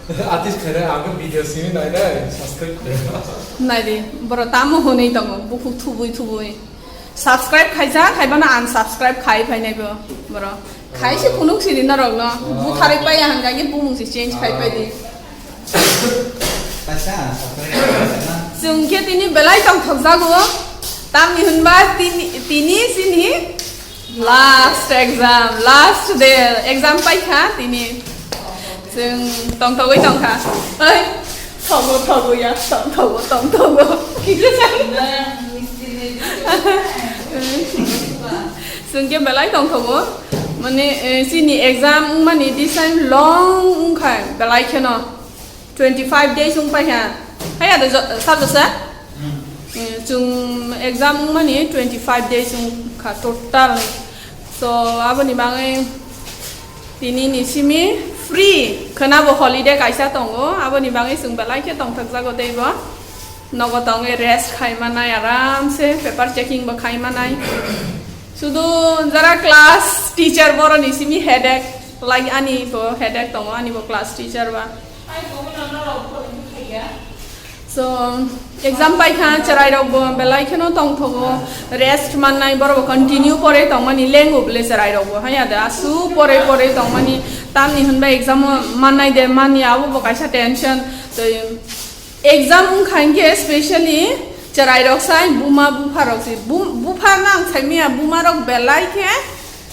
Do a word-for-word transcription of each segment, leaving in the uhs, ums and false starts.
Atis khaira ang video simi nai nai subscribe khaira. Nai di, boro tamo hwnwi tongo, bukhuk thubui thubui. Subscribe khaijak, khaibano unsubscribe khai phainai bo, boro. Khai se phunuk sini norokno, butharwi paiya hwnka khe bumung se change khai pai di. Kaisa, subscribe khaijak na. Chwng khe tini belai tongthokjago, tamni hwnba tini, tini chini last exam, last day exam paikha tini. Chwng tongthogwi tongkha. Oi, thogo, thogo ya, tongthogo, tongthogo. Kisa sa. Chwng khe belai tongthogo. Mane, eh, chini exam wngmani this time long wngkha, belai kheno. Twenty five days wng paikha. Haya de jo-, sir Jose? Hmm. Eh, chwng exam wngmani twenty five days wngkha total. So, aboni bagwi tini ni simi free khwnabo holiday kaisa tongo. Aboni bagwi chwng belai khe tongthokjago teibo. Nogo tongwi rest khai manai, aramse paper checking bo khai manai. Sudu jara class teacher boroni simi headache, like ani bo headache tongo, ani bo class teacher ba. So, exam paikha, chwrairokbo belai kheno tongthogo, rest mannai, borokbo continue pore tongmani, lengo bwle chwrairokbo, haya de, asu pore pore tongmani, tamni hwnba exam o mannai de manya, abo bo kaisa tension, tei exam wngkha hinkhe specially chwrairok sai, buma bupharok se, bum-, bupharno ang saimanya, bumarok belai khe,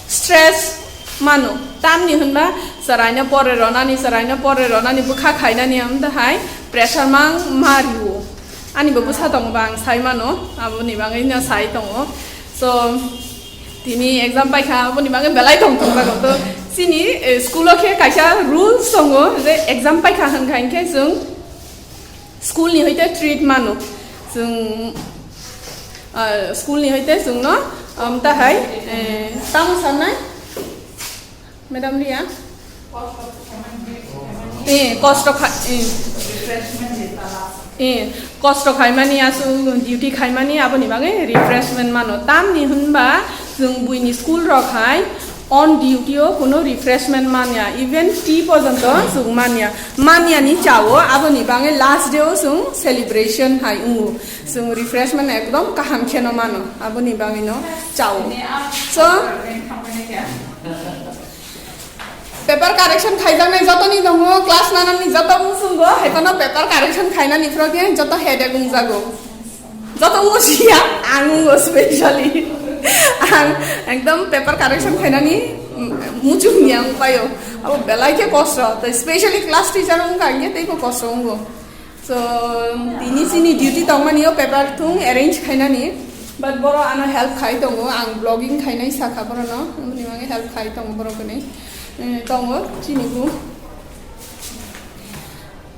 stress mano, tamni hwnba chwraino pore ronani, chwraino pore ronani, bwkha khainani, amtahai pressure mang ma rio. Ani bo bwsa tongo ba ang sai mano, aboni bagwi no sai tongo. So, tini exam paikha, aboni bagwi belai tong tong jago. To, chini, eh, school o khe kaisa rules tongo je exam paikha hwnkha hinkhe chwng school ni hoite treat mano. Chwng, ah, school ni hoite chwngno, um, tahai, eh, tamo sanai? Madam Ria? Eh, kosto kha-, eh. Eh, kosto khaimani asu duty khaimani aboni bagwi refreshment mano. Tamni hwnba chwng buini school rok hai on duty o kuno refreshment manya, even tea porjonto chwng manya. Manya ni chao, aboni bagwi last day o chwng celebration hai wngo. Chwng refreshment ekdom kaham kheno mano, aboni bagwi no chao. So, paper correction khaijaknai jotoni tongo, class nanani joto muchungo, hai phano paper correction khainani phro khe joto headache wngjago. Joto muchiya, ang ungo specially. Ang ekdom paper correction khainani, mm, muchungya wngpaio. Abo belai khe kosto, tei specially class teacher wngkha hinkhe teibo kosto wngo. So, tini chini duty tongmani o paper thung arrange khainani, but boro ano help khai tongo, ang vlogging khainai sakha borono, aboni bagwi help khai tongo borok hwnwi, eh, tongo chini bu.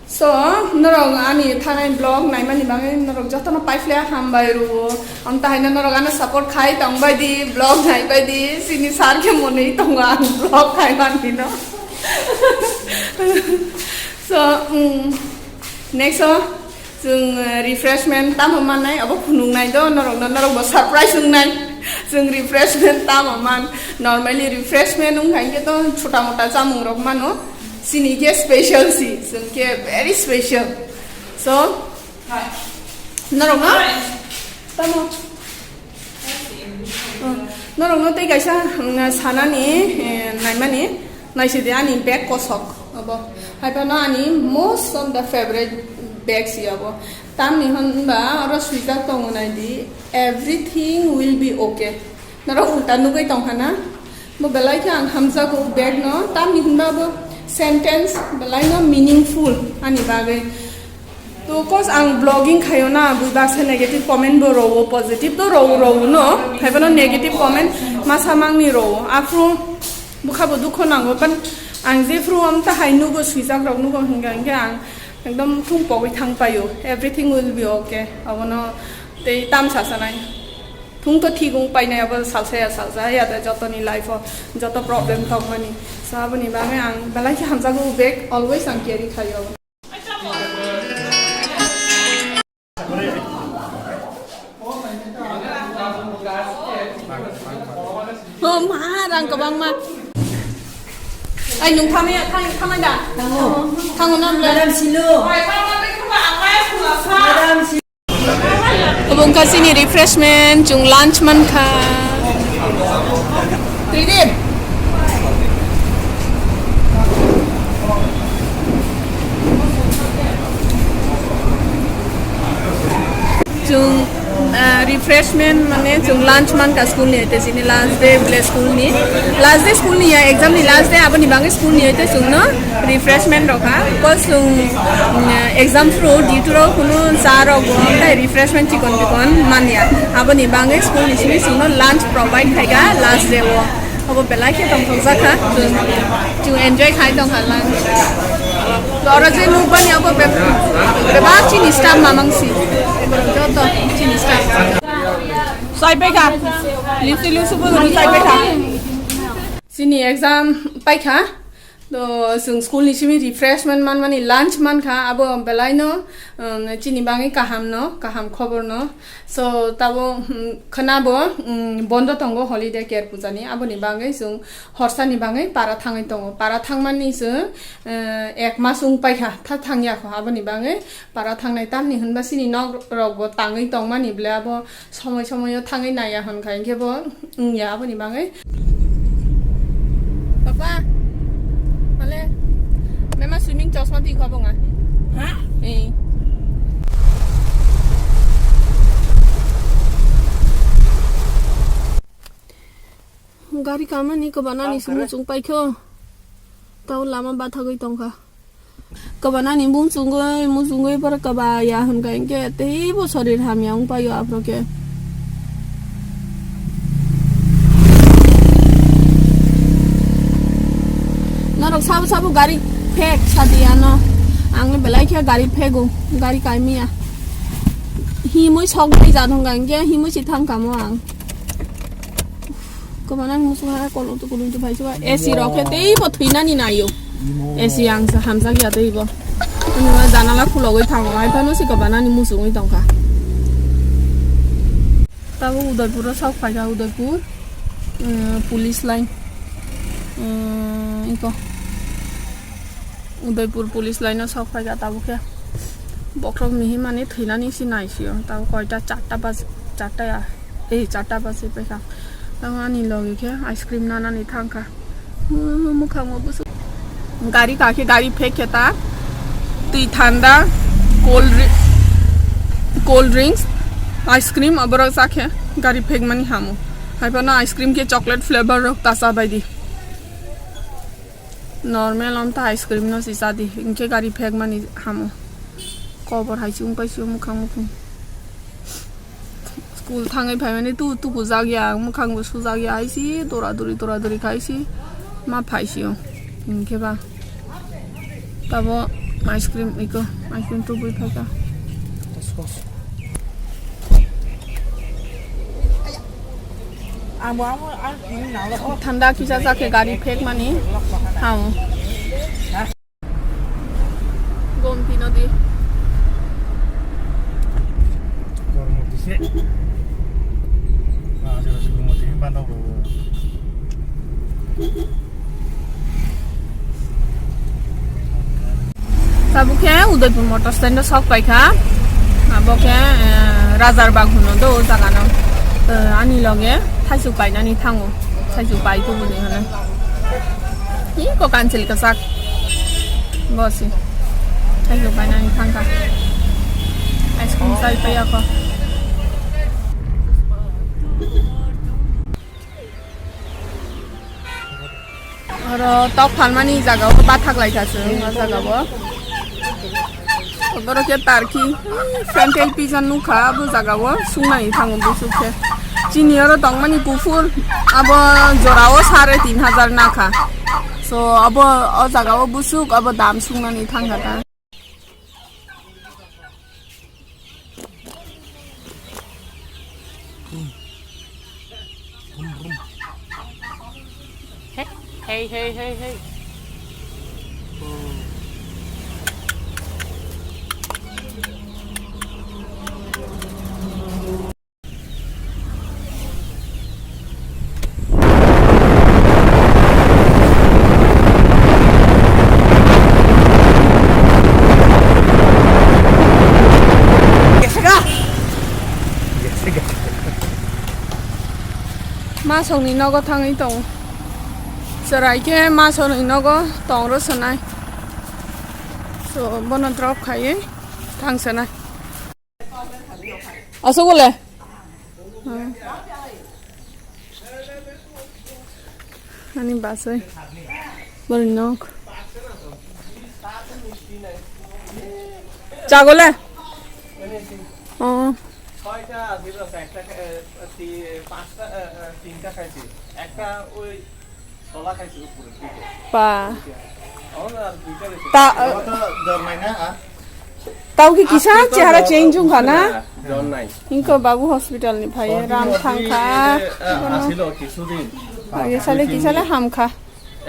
So, norok ani thanai vlog naimani bagwi norok jotono paiphle hambai rwo, amtahai no norok ano support khai tongbai di, vlog naibai di, chini sir khe monwi tongo ang vlog khaimani no. So, mm, next o chwng, eh, refreshment tamo mannai, abo phunuknai do, norokno, norokbo surprise wngnai. Chwng refreshment tamo man, normally refreshment wngkha hinkhe to chota mota chamung rok mano, chini khe special si, chwng khe very special. So, norokno tamo. Oh, norokno tei kaisa, mm, sanani, eh, naimani, naisidi ani bag kosok obo. Hai phano ani most of the favorite bag si obo. Tamni hwn ba oro swijak tongo naidi, "Everything will be okay." Norok ulta nugwi tongkha na? Bo belai khe ang hamjago bag no, tamni hwn ba bo sentence belai no meaningful ani bagwi. To, cause ang vlogging khaio na, bui baksa negative comment bo rwo, positive to rwo, rwo no, hai phano negative comment masa mangni rwo. Aphuru bwkha bo dukho nango, but ang jephuru amtahai nugo, swijak rok nugo hwnkha, hwnkhe ang ekdom thung pogwi thang paio, "Everything will be okay." Abono tei tam sasanai. Thung to thik wng painai, abo salsa ya salsa ya da jotoni life o joto problem tongmani. So, aboni bagwi ang belai khe hamjago bag, always ang carry khaio. Oh, ma, rang kwbangma. Ai, nung thangmaya, thang, thangmaya da? Thango. Thango na, Madam Silo. Madam Silo. Obo wngkha chini refreshment, chwng lunch mankha. Twi di. Chwng, ah, refreshment mane chwng lunch mankha school ni, tei chini last day village school ni. Last day school ni ya, exam ni last day, aboni bagwi school ni, tei chwngno refreshment rok ha. Because chwng, mm, exam through duty rok kunu cha rok bo, tei refreshment chikon chikon manya. Aboni bagwi school ni simi chwngno lunch provide khaikha last day o. Obo belai khe tongthokjak kha. Chwng, chwng enjoy khai tongkha lunch. Oro je nukbani obo be-, bebak chini staff mamang si. Joto chini staff. Sai paikha. Lipsi lipsi bo chai paikha. Chini exam paikha. To chwng school ni simi refreshment manmani lunch mankha. Abo belaino, um, chini bagwi kaham no, kaham khobor no. So, tabo, hmm, khwna bo, hmm, bondo tongo holiday care puja ni, aboni bagwi chwng horsa ni bagwi para thangwi tongo. Para thangmani chwng, eh, ek mas wng paikha, tha thangya kho, aboni bagwi para thangnai tamni hwnba chini nok rok bo tangwi tongmani ble abo somoi somoi o thangwi naiya hwn kha, hinkhe bo wngya, aboni bagwi. Papa, male, mema swimming chosma twi kha bo nga. Ha? Eh. Gari kamani kwbanani se muchung paikho. Tau lama bathagwi tongkha. Kwbanani muchungwi, muchungwi borok kwbaya hwnkha hinkhe teibo sorir hamya wng paio aphuru khe. Norok sabo sabo gari phek sadi ano. Ang belai khe gari phego, gari kaimia. Himwi sok bai jat hwnkha hinkhe himwi se thangkha mo ang. Kwbanani muchung ha kolong tu kolong tu phai chuba. A C rok khe teibo thwinani naio. A C ang sa hamjak ya teibo. Ani ma janala khulogwi thango. Ai phano se kwbanani muchungwi tongkha. Tabo Udaipur o sok phaikha, Udaipur, eh, police line. Eh, iko. Udaipur police line o sok phaikha tabuk khe. Bokhorok mihimani thwinani se naisio. Tabuk koita charta baj-, charta ya. Ei, charta bajwi paikha. Tabuk ani logi khe ice cream nanani thangkha. Mwkhangbo bwswk. Gari kakhe gari phek khe ta. Twi thanda, cold dri-, cold drinks, ice cream aborok chakhe gari phekmani hamo. Haiphano ice cream khe chocolate flavor rok ta chabaidi. Normal omtha ice cream no si chadi, hinkhe gari phekmani hamo. Kobor hai se wngpai sio mwkhang mukhung. School thangwi phaimani tu tuku jak ya, mwkhang bo sujak ya, hai se dora dori dora dori khai se ma phai sio. Hinkhe ba tabo ice cream iko, ice cream tubui phaikha. Thanda kisa chakhe gari phek mani hao. Gomti nodi. Tabuk khe Udaipur motor stand o sok paikha. Abo khe, eh, Rajar Bagh hwno do o jaga no. Eh, ani loge thaisuk painani thango. Thaisuk pai tubuni hwnwi. Iko kansil kwchak. Bosi. Thaisuk painani thangkha. Ice cream chai paiya kho. Oro tok phalmani jaga o bathak lai kha chwng o jaga o. Borok khe tarki fentel pizza nukha abo jaga o sungnani thango busuk khe. Chini oro tongmani kuphur abo jora o sare tin hajar nakha. So abo o jaga o busuk abo dam sungnani thangkha ta. Hey, hey, hey, hey, hey. Masongni nogo thangwi tongo. Chwrai khe masongni nogo tong rw swnai. So, bono drop khaiwi thang swnai. Aswk le? Hmm. Ani basai. Bori nok. Chagole? Oh. ছয়টা দিল আছে, একটা খা-, এ, তি-, পাঁচটা, এ, এ, তিনটা খাইছি। একটা ওই কলা খাইছি উপরে, দুইটা। Ba. আমার আর দুইটা রয়েছে। Ta-, Abo to jor nai na, ah? Tau ki kisa chehara change wngkha na? Jor nai. Hinko babu hospital ni phai ram thangkha. Asilo kisudin. Age sale kisale hamkha.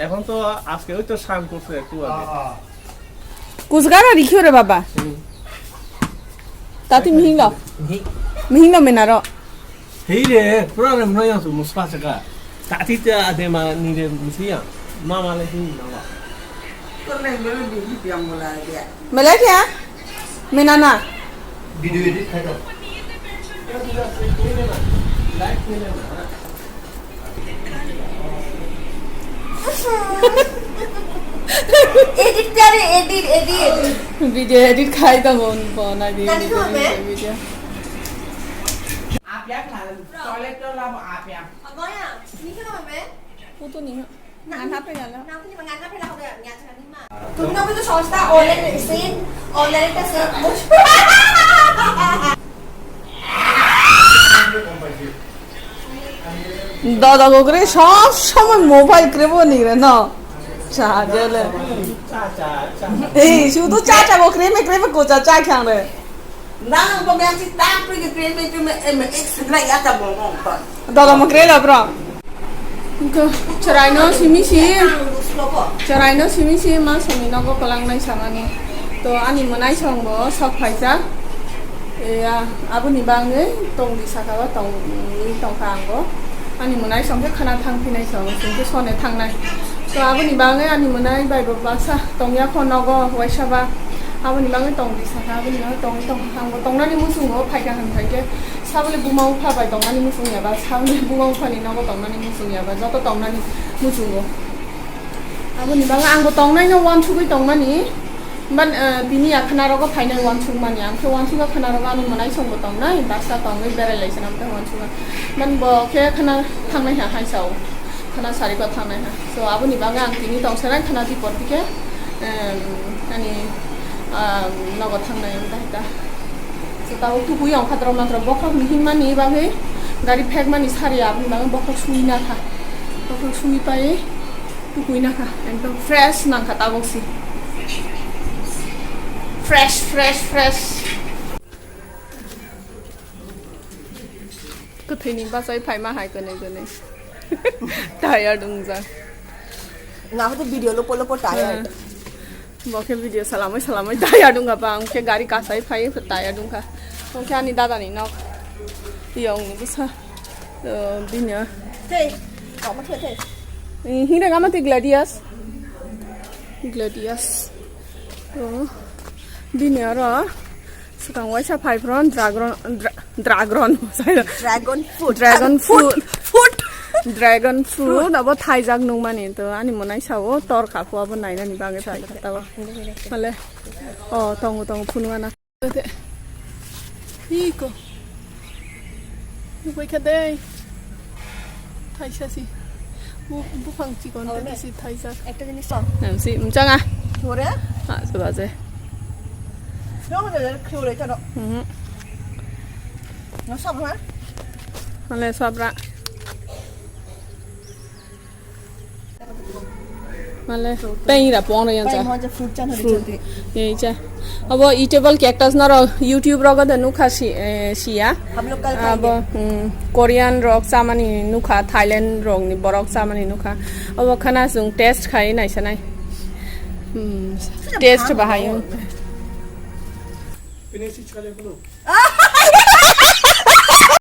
এখন তো আজকে ওই তো স্নান করছে একটু আগে। Kusgara rikhiyo re baba. Tati mihinglo. Mihinglo menaro. Hei re, pura re mnoi ang muspa chaka. Tati te ade ma ni re musi ya. Mama le hing na wa. Melai kya? Menana. Video edit khai to. Edit kare, edit, edit. Video edit khai to bon bon agi. Tadi tu apa? Video. Apya khla, toilet to labo apya. Agaya, ni kya mame? Puto ni. Ngan hapre galo. Nang tini mangan hapre lako ya, ya chani ma. তুমি তো কিছু সস্তা online same, online একটা same. Dada gogre সব সময় মোবাইল ক্রেবো নি রে না। চাচালে। এই শুধু চাচা গো ক্রেমে ক্রেমে কোচা চা খান রে। Nang bo yang si tak pri ke pri pri pri me em ek sedra ya ta bo mo ko. Dada mo krela bro. Ko chwraino simi si. Chwraino simi si ma simi nogo kwlangnai samani. To ani mwnai song bo sok phaijak. Ya, aboni bangwi tong di saka o tong, tongkha ang bo. Ani mwnai song khe khana thang phinai song, song khe sone thangnai. To aboni bangwi ani mwnai bai bo baksa tongya kho nogo waisa ba. Aboni bangwi tong di saka, aboni bangwi tong tong ang bo tongnani muchungo phaikha hwn khaikhe. Sabole buma bupha bai tongnani muchung ya ba, sabole buma bupha ni nogo tongnani muchung ya ba, joto tongnani muchungo. Aboni bangwi ang bo tongnai no wansugwi tongmani. Ban, eh, bini ya khana rogo phainai wansuk mani, ang khe wansuk khana rogo ani mwnai song bo tongnai, baksa tongwi berai lai se nam tei wansuk. Ban bo khe khana thangnai ha hai sao, khana sari ko thangnai ha. So aboni bangwi ang tini tong sanai khana di por dike, em, ani, ah, nogo thangnai ang dai ta. So tabo tukui ang khatro matro bokhok ni hinmani bagwi gari phek mani sari aboni bagwi bokhok sui na kha, bokhok sui pai. Tukui na kha, ekdom fresh nang kha tabok si. Fresh, fresh, fresh. Kwthwini bachai phaima hai kwnwi kwnwi. Tired wngjak. Nga hote video lopo lopo tired. Hmm. Bo khe video salamai salamai tired wngkha ba, ang khe gari kasai phai tired wngkha. Bo khe ani dada ni nok. Yong ni bwsa. To bini. Tei, kama thwe tei. Hingra kama tei Gladius. Gladius. To bini aro swkang waisa phai phron dragon, dra-, dragon. Dragon fruit. Dragon fruit. Fruit. Dragon fruit abo thaijak nungmani to ani mwnai sao tor kha phu abo nainani bagwi thai kha tabo. Male. Oh, tongo tongo phunugana. Iko. Nukbai kha dei. Thaisa si. Bu-, buphang chikon tei si thaisa. Ekta jinis to. Nam si mchanga. Thore? Ha, se baje. Nang de khore ta no. Mhm. No sab ha? Male sabra. Male, peng ra pong ra yang cha. Peng mo je fruit chan hori fruit. Chante. Ei cha. Abo eatable cactus na ro YouTube rogo de nukha si, eh, siya. Hum log kal khayenge. Abo, hmm, Korean rok chamani nukha, Thailand rok ni borok chamani nukha. Abo khana sung test khai nai sanai. Hmm, test bahai. Finish chale bolo.